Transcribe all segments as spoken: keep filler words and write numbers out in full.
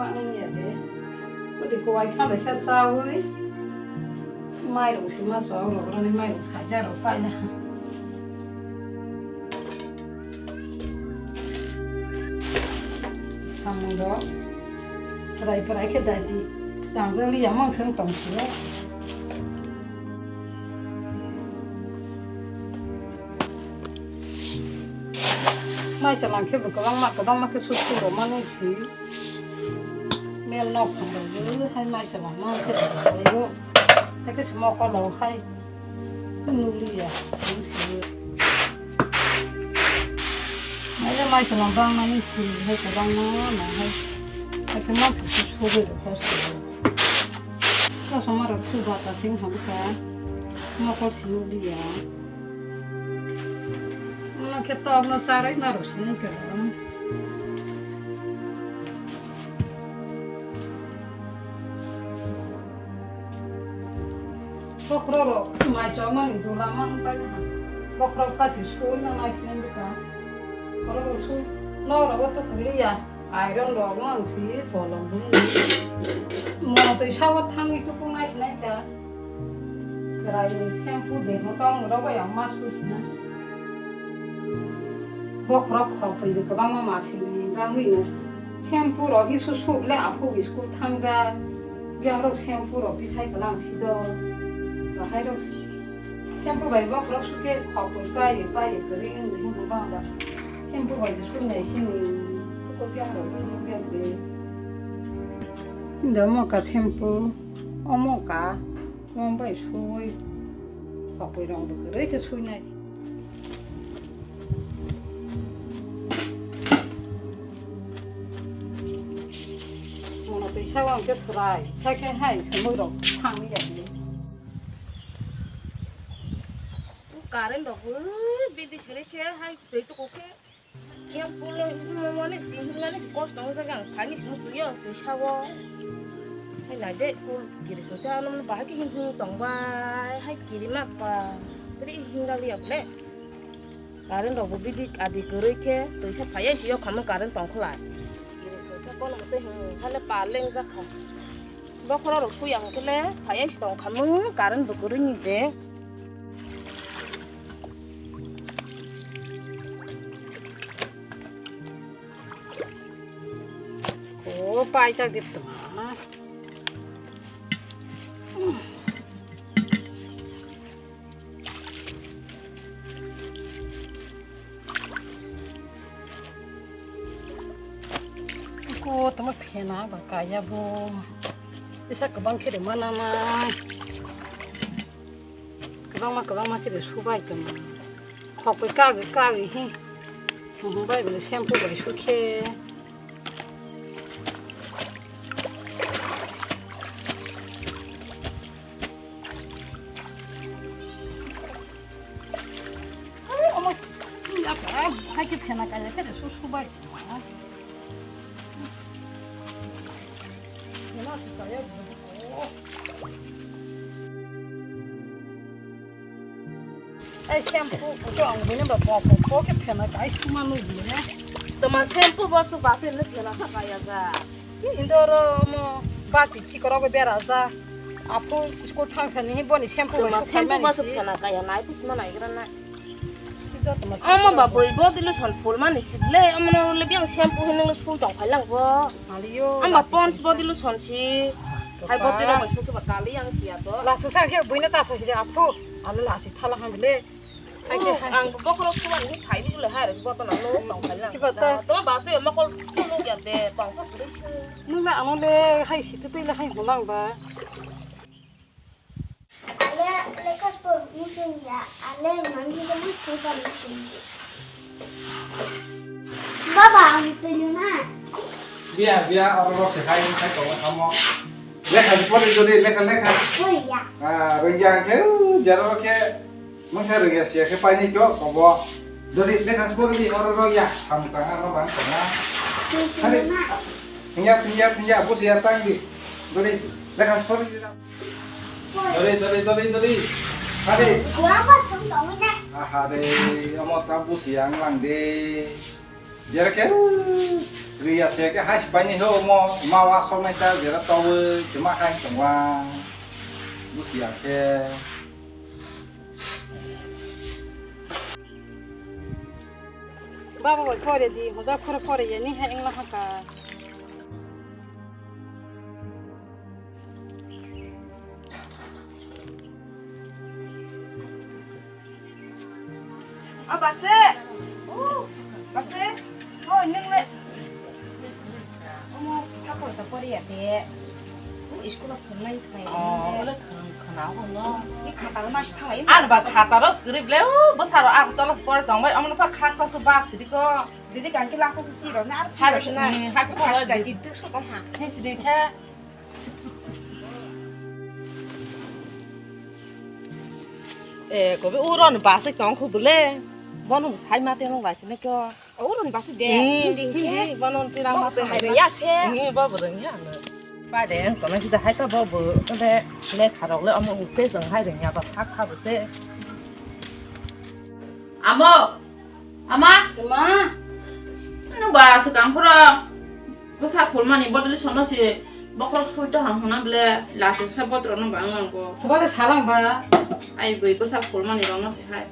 Ang ya de. Odi kuwai kha da sa sawi. Mairung si ma so ro ro ni mairung sa ja ro pai na. Samung do. Rai prai khe dai di. Tang ja li ya mang seng tong si. Mai sa lang khe bo kwbangma kwbangma khe suk suk ro mani si. Mel nok phang rok bo hai mai sa lang ma khe bo. Hai khe se mokol rok hai. Nuli ya. Mai ya mai sa lang bang mani si hai kwbangma na hai. Hai khe ma suk suk ro kho si. Kosom aro thu bata sing hamkha. Mokol si nukliya. Ano khe tokno charai maro sini khe. Bokhorok rok mai chongmani dula mang pai ha. Bokhorok kasi sui na mai sini bika. Bokhorok sui. Noro to kuliya. Iron rok no si kolom bini. Mo twi sawa thangwi tuku nai sinai ta. Kerai ni shampoo de mo tong rok ya ma su sina. Bokhorok khopri de kwbangma ma sini bangwi no. Shampoo rok hi su su le aphu school thangja. Biang rok shampoo rok tisai kalang sido. Bahai rok shampoo bai bokhorok su ke khopri pai pai kwrwi wngwi hwnwi bang ba. Shampoo bai de sui nai sini. Ko biang rok ni biang de. Indo mo ka shampoo, omo ka, mo bai sui. Khopoi rong bo kwrwi khe sui nai. Mono twi sa wang khe surai, sa khe hai sumui rok thang ya. Current rok bo bidi kwrwi khe hai twi tuku khe. Yang pulo himani si himani si kosto wng jak ang phani si musuyo twi sao. Hai nai de pul kiri sung cha ano bahai khe him him tong bai hai kiri ma pa. Tri him dali ya ble. Current rok bo bidi adi kwrwi khe twi sa phai si yok khamung current tong khlai. Kiri sung cha kono tei him hale pa leng jak kha. Bokhorok rok sui ang khe le phai si tong khamung current bo kwrwi ni de. O pai tak dip tong. Ko tamo phena ba kaya bo. Isa kwbang khe de mana na. Kwbangma kwbangma khe de subai tong. Khokoi kagwi kagwi hi. Hum bai bole shampoo bai sukhe. Omo, ya ka, hai khe phena kaya khe de su subai. Ai shampoo ko ang bini ba ko ko ko ke phena kai suma nu bini. Toma shampoo bo su ba se ne phena sa kaya ga. Indoro mo ba ti ki koro ko bera ja. Apu school thang sa ni boni shampoo. Toma shampoo ba su phena kaya nai pus ma nai gra nai. Omo ba boi body lotion phul mani sible, omo no le biang shampoo hinung le sui tong phai lang bo. Aliyo, ama Pond's body lotion si. Hai body lotion sui ba kali yang si ato. Lasu sa khe buina ta sa si apu. Ale lasi thala hang le. Hai khe hai. Ang bokhorok suan ni phai bi le hai rek botol ang lo tong phai lang. Kiba ta? To ba se mokol tu lo ya de tong to kuri si. Nung le ano le hai si tu le hai holang ba. Ale lekha spo muchung ya, ale mangi de muchung ta muchung ya. Baba, ang tuju na. Biya, biya, oro rok se khai, khai tongo tamo. Lekha se pori jodi, lekha, lekha. Pori ya. Ah, rungya ke, uh, jero ke, mangsa rungya sia ke paini kyo, kobo. Jodi lekha se pori di, oro rok ya, tham tanga, oro bang tanga. Tuju na. Hari, tingya, tingya, tingya, busi ya tang di. Jodi lekha se pori di na. Dori, dori, dori, dori. Hade. Kurang pas tong tong ini. Ahade, omo ta busi ang lang de. Jere ke. Riya se ke hai sipai ni ho mo, ma wa sok nai ta jera to we, ke ma hai tong wa. Bu siya ke. Baba bai pore di, hoja phoro pore ya ni hai engla haka. O base. O base. O nung le. Omo sakol ta pori ya de. O school o phungnai khai. O le khang khana ho no. Ni khata ma si thalai. Ar ba khata ro script le o bo saro ang tola pore tong bai omo pha khang sa su bak sidi ko. Didi kan ki lasa si si ro na ar pha ro na. Ha ko pha ro. Ka di tuk so ko ha. He sidi khe. E, kobe uron basi tong khu bule. Bono sai ma te long lai sine kyo. Uron basi de. Hmm, hindi hindi, hindi, bono tira ma sai hai ya se. Ni ba bu reng ya na. Ba de, ang kono kita hai ta ba bu, de, le kharok le omo ukte jong hai reng ya ba, khak kha bu se. Amo! Ama! Ma! Nwng ba swkang phoro bwsa phulmani bodol sono se bokhorok sui ta hang hwnna ble lachisa botrok no ba wng nango. Soba le salang ba. Ai bui bwsa phulmani rok no se hai.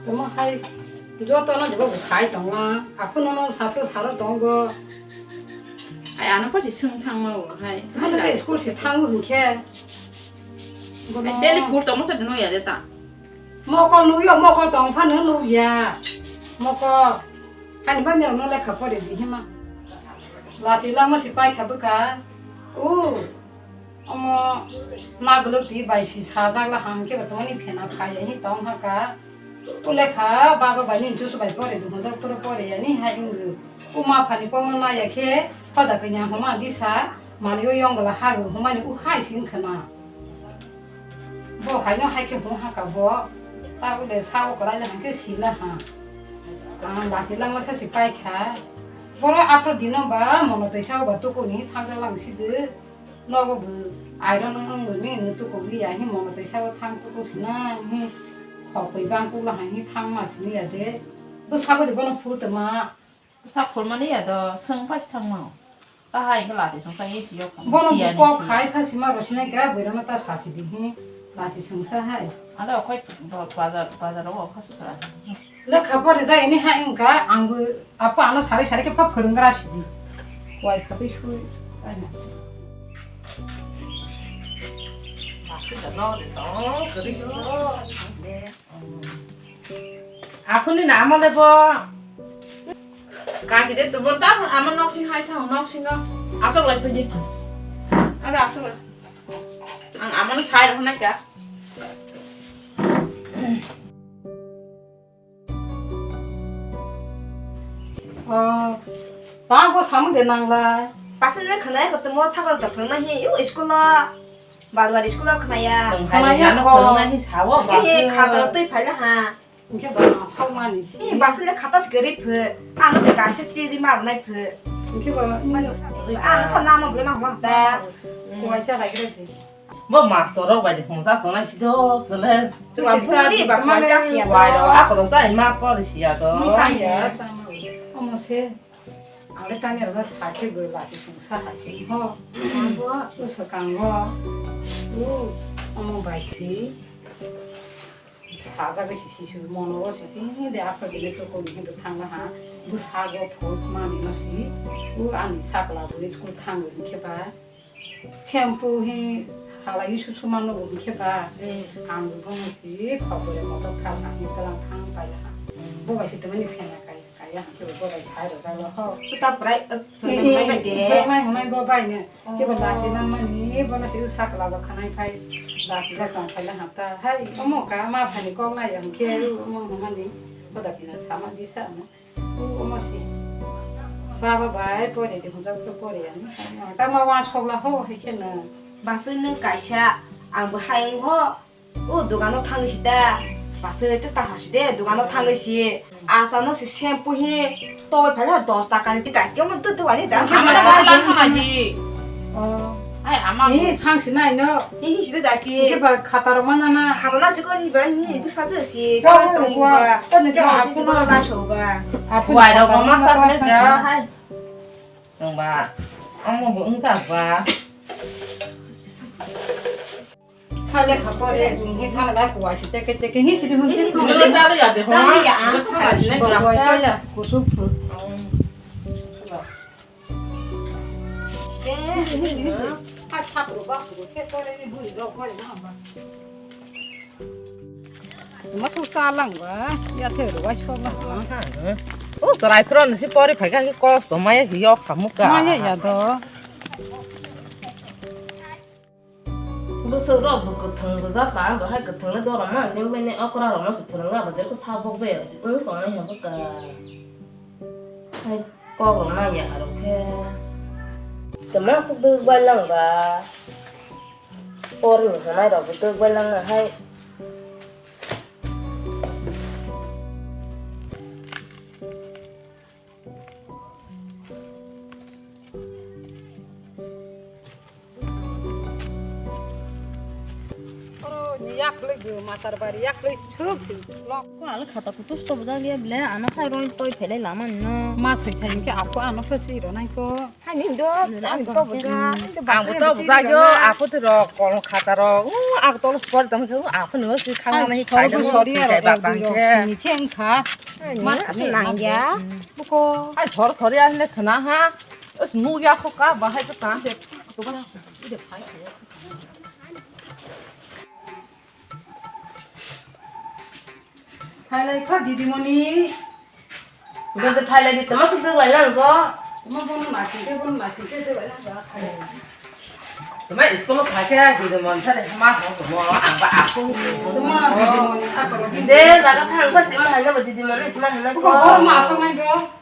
Tamo hai joto no jobo sai tong ma. Aphuru no sapro saro tongo. Ai ano pachi swng thang ma bo hai. Ano de school se thango hwnkhe. Ai daily phul tongma sa dino ya de ta. Mokol nukya, mokol tong phano nukya. Mokol. Hani bangni rokno lekha pori di hima. Lasi lama si paikha bwkha. U. Omo nagwlwk twi bai si sajak la hang khe bo tongni phena phai hi tong haka. U lekha baba bai ni jusu bai pori di hwnjak pura pori ya ni hai wngwi. U ma phani kokno naiya khe hoda kanya homa disa mani o yongla hagwi homani u hai si wngkha na. Bo haino hai khe hung haka bo. Tabole sao kwlai le hang khe sila ha. Ang lasi lama sa si pai kha. Boro aphro dino ba mono twi sao ba tuku ni thangja lang si de. Nogo bo iron wng ni tuku li ya hi mono twi sao thang tuku sina hi. Khok bai bang kula ha hi thang ma sini ya de. Bo sabo de bono phul tama. Sa khulmani ya do, swng phai thangma. Ta hai khe lati swng sa isi yok. Bono siya ni kok si. Khai pha sima rosina ga bwrano ta sa si di hi. Lati swng sa hai. Ano khoi bazar, bazar o kha su sara. Le kha pori jai ni ha wngkha, ang bo apo ano sari sari khe pha phwrwng gra si di. Wai kha bai sui. Ai na. Lati da no de to, kari do. Aphuni na amo le bo. Kaki de tubun ta ama nok sing hai thang nok sing no. Asok lai phai di. Ada asok lai. Ang ama no sai rok nai ka. Oh, ta bo samung de nang lai. Pasin le khanai ko tamo sakal da phang na hi u school lo. Balwari school o khnaya. Khnaya kho. Khnaya kho. Khatalo twi phaila ha. Hwnkhe ba sokmani si. Eh, basile khata se gari phe. Ano se kaisa siri mar nai phe. Hwnkhe ba. Ano ko nama bole ma hota. Kuaisa lagi rasi. Bo master rok bai de phone sa tongnai si do, sele. Chuma buri ba kuaisa si ya. Wai ro, ako ro sa ma por si ya do. Sa ya, sa ma. Omo se. Ang le tani rwno sakhe bo lati sung sa hai se ho. Abo uso kango. U omo bai si. Sajagwi si si su mono o si si de apa gele to ko ni do thangna ha. Bu sago phut mani no si. U ani sakla bu ni school thang ni khe ba. Shampoo hi halai susu mano bo hwnkhe ba. Hmm. Ang bo bono si khobore motor kha thang hi tlang thang pai ha. Hmm. Bo bai si tmani phena kai kai ha khe bo bai sai ro jalo ho. Kuta prai, eh, prai bai de. Prai mai hwnai bo bai ne. Oh. Khe bo lasi nang mani bono si sakla ba khanai phai. Lasi ja tong phai la ha ta. Hai omo ka ma phani kok nai ang khe omo hwnmani. Boda pina sama di sa no. Omo si. Baba bai pore di hwnjak to pore ya. Tamo wa sogla ho he khe na. Basui nung kaisa ang bo hai wng ho. O dogano thangwi si da. Basui to ta si de dogano thangwi si. Asa no si shampoo hi. Toi phala dos taka ni tikai kemo tu tu ani ja. Ama da lang ma di. Oh. Ai, ama ni mo. Thang si nai no. Ni hi si da ki. Ke ba khata rok mana na. Khata na si ko ni ba ni bu sa si. Ka tong ba. Tong ni ka no aku si na. Ba so ba. Aku wai rok ma sa ne ja. Hai. Tong ba. Amo bo ung sa ba. Thale khapore, singhi thale ba kuwa si teke teke hi si di hun. Hi, hi, hi. Sandi ya. Kusuk. Masuk salang ba, ya thero ba sok na. O sarai phron si pori phai ka ki kos to maya hi yok khamu ka. Maya ya do. Bwswk rok bo kwthwng rwjak ta, ang bo hai kwthwng le dorama se wngmani okra rok no se phwrwng la bo, jekhe sa bok jaya se wng tongnai ha bwkha. Hai kok rok nang ya aro khe. Tama swk dwk bai lang ba. Por ni hwnai rok bo dwk bai lang na hai. Oro ni yaklwi bo matar bari yaklwi suk suk lok. Ko ale khata kutus to bwjak liya ble, ano khai roi toi phele lama no. Ma soi thai ke apo ano phe si ro nai ko. Hai ni dos, ani to bwjak, ani to ang bo bwjak to si bwjak ro yo, na. Apo to ro kol khata ro. U, ang to los kor tam ke, u, apo no si khang na hi khai to sori ro ba tang ke. Ni theng kha. Ani ma ani nang ya. Buko. Ai sor sori ani khna ha. Us mu ya kho ka ba hai to ta se. To ba. Ide phai. Thailai kho didimoni. Gede thailai di, tama suk dwk lai lang go. Tama bono masing te, bono masing te, dwk lai lang go, thailai. Tama school o phai khe didimon thale ma ho mo, ang ba aku. Tama didimoni, ako ro. Je jaga thang pa sima hai na ba didimoni sima hai na. Ko bor ma asong nai go.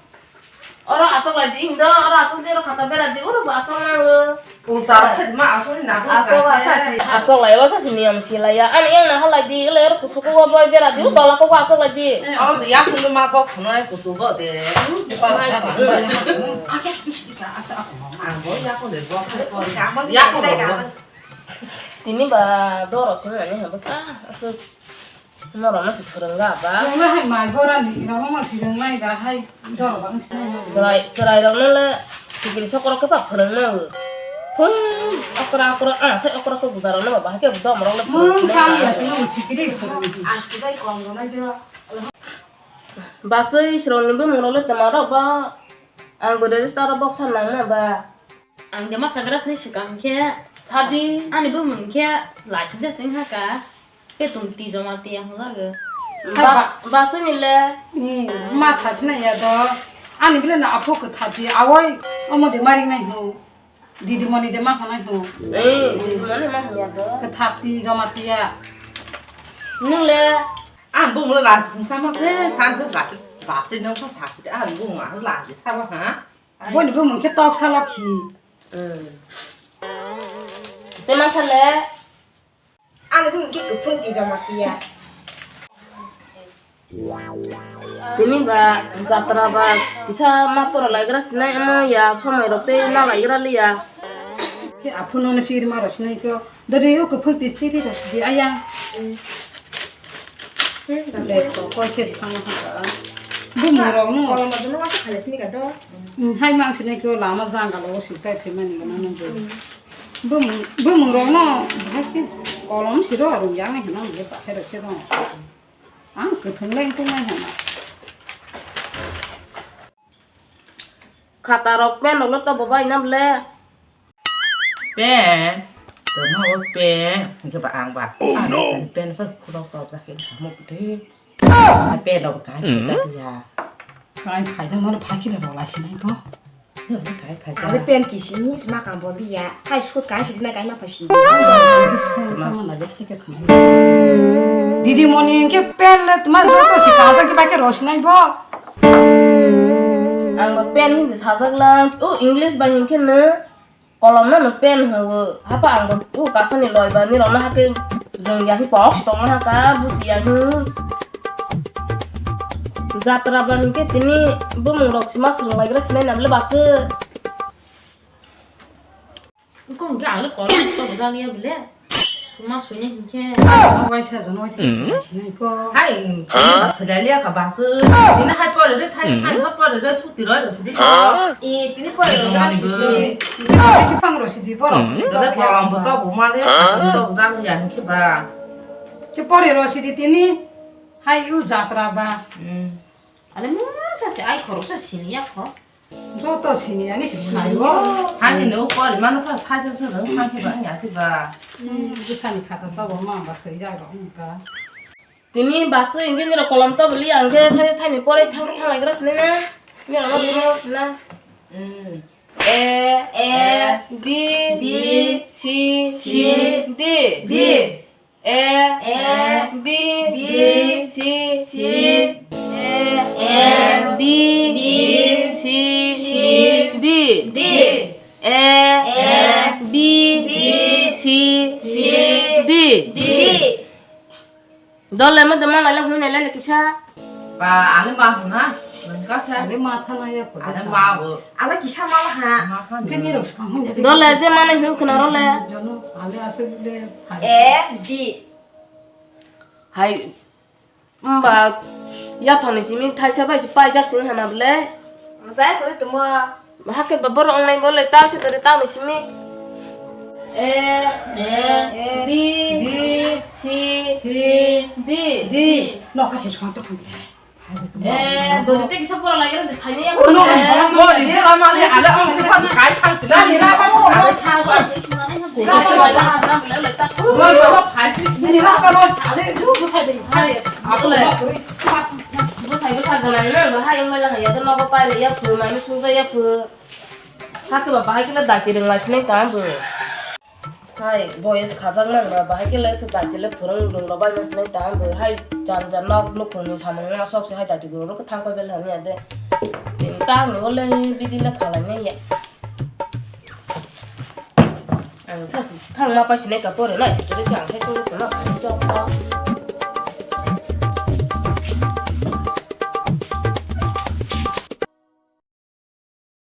Oro asok lai di, hindo, oro asok di, oro khata bera di, oro bo asok nango. Pungsa asok ma asok ni nangkuk asok kha. Asok si, asok lai, asok si niyam si lai ya. Ani yang nahal lai di, lai oro kusuku go boy bera di, u tola ko asok lai di. Oro di yakung ma kok khunai kusugo de. Ake kisi ka asok. Ang bo yakung de bo. Yakung de bo. Tini ba doro sing mani ha bwkha aswk norok no se phwrwng ga ba. Chwng no hai mai bora ni ramo ma si rwng nai ga hai doro bang si nai. Chwrai, chwrai rok no le sikiri sokoro khe ba phwrwng nai. Phung okra okra, ah, sai okra okra guja rok no ba hai khe dom rok le phwrwng nai. Mung sang ya sino sikiri phwrwng. Ang sibai kong rw nai de. Basui srong ni bumung rok le tama rok ba. Ang bo register rok boksa nang na ba. Ang de masa gra sini sikang khe. Sadi. Ani bumung khe laising jasing haka. Petung ti joma ti ang laga. Bas, bas ni le. Ni ma sa sina ya do. Ani bile na apho kwtha ti awai omo de mari nai ho. Didi moni de ma khanai ho. Eh, didi moni ma ya do. Kwtha ti joma ti ya. Nung le. Ang bumung le laising sama se san se bas, bas ni sa sa se ang bumung ang laising sama ha. Boni bumung khe tok salak khi. Hmm. Tei masa le? Ani bumung khe kuphung twi joma tiya. Tini ba jatra ba kisa ma pora laigra sinai, amo ya somoi rok tei na laigra liya. Khe aphuru no sirma rok sinai khe. Dori o kuphuk di siri rok di ayang. Hmm, le ko koi khe thang ha. Bumung rok no. Kolom rok no wasa khale sini ka do. Hmm, hai mang sini ko lama jang ka lo si kai phe mani gana no. Bumung, bumung rok no hai khe kolom si ro rung yang ni hna le pa khe ro khe ro. Ang kuthung leng tung nai hna. Khata rok pen rok no to bo bai na ble. Pen, tongma o pen, hingke ba ang ba. Oh, no. Pen pa khulok tok jake mo puthe. Pen rok kai phaijak ya. Kai phaijak mo phaikhe rok lai sinai ko. Kai phaijak. Ale pen kisi ni sma kang bol ya. Hai sut kai si na kai ma phaisi. Didi moni hingke pen le tma joto si kang jake bai khe rok sinai bo. Ang ba pen hindi sajak lang. O English ba hingke no. Kolom no no pen hwngo, hapa ang bo u kasani loi ba nirok no hakhe rwng ya hi pok si tongma haka buji ya hi. Jatra ba hinkhe tini bumung rok si ma swrwng lai gra sinai na bwle bwswk. Ko hwnkhe ang le kolom to bwjak ya bile. Suma suni hwnkhe. Waisa do, waisa sini ko. Hai, ba sudai liya kha basu. Ini hai pore re, thai, thai ba pore re, suti roi re, sudi ko. I, tini pore re, sudi. Ini pang ro sudi, pore. Jole kolom bo to bo ma le, to bwjak ya hwnkhe ba. Ke pore ro sudi tini. Hai u jatra ba. Ale mungsa se ai khoroksa sini ya kho. Joto sini ani se sini. Hai ni no pori mano pha thaisa se ro pha ke ba nya ke ba. Bwsani khata to bo ma ba soi ja ro ka. Tini basu ingin ro kolom to beli ang ke thai thai ni pore thang thang lai gra sini na. Ni ro ma sini na. A, A, B, B, C, C, D. D. A, A, B, B, C, C, C, A, A, B, B, C, C, D. D. A, A, B, B, C, C, D. D. Dole mo de ma lai le hui nai le kisa. Ba, ale ma huna. Nang ka kha. Ale ma tha na ya ko. Ale ma bo. Ale kisa ma ha. Ma ha. Ke ni ro ska huna. Dole je ma nai hui khna ro le. Jono, ale asuk le. A, D. Hai. Mba, ya phani simi thaisa bai si pai jak sing hana bole. Zai ko tumo. Hake ba borok wngnai bo le tao se tore tao ni simi. A, A, B, B, C, C, D. D. Nokha se song to. Eh, dodi te kisa pora lagi na thani ya. Ono, mori de la mali ala ang tu kan kai thang sida ni na ko. Ni na ko ale ju bu sai de. Hai, apo le. Bu sai bu sai gana na ba hai mala ya to nogo pai le ya phu ma mi su ya phu. Hake ba bahai kala dati reng lai sinai ta bu. Hai, boyes khajak nang ba bahai kala se dati le phurung rung lo bai ma sinai ta bu. Hai, jan jan nok nukhung ni samung ma sok se hai dati guru rok thang pai bel hani ade. Tin ta ni ole bidi le khalai nai ya. Ang sa si thang ma pai sinai ka pore na si kore ang sai to no.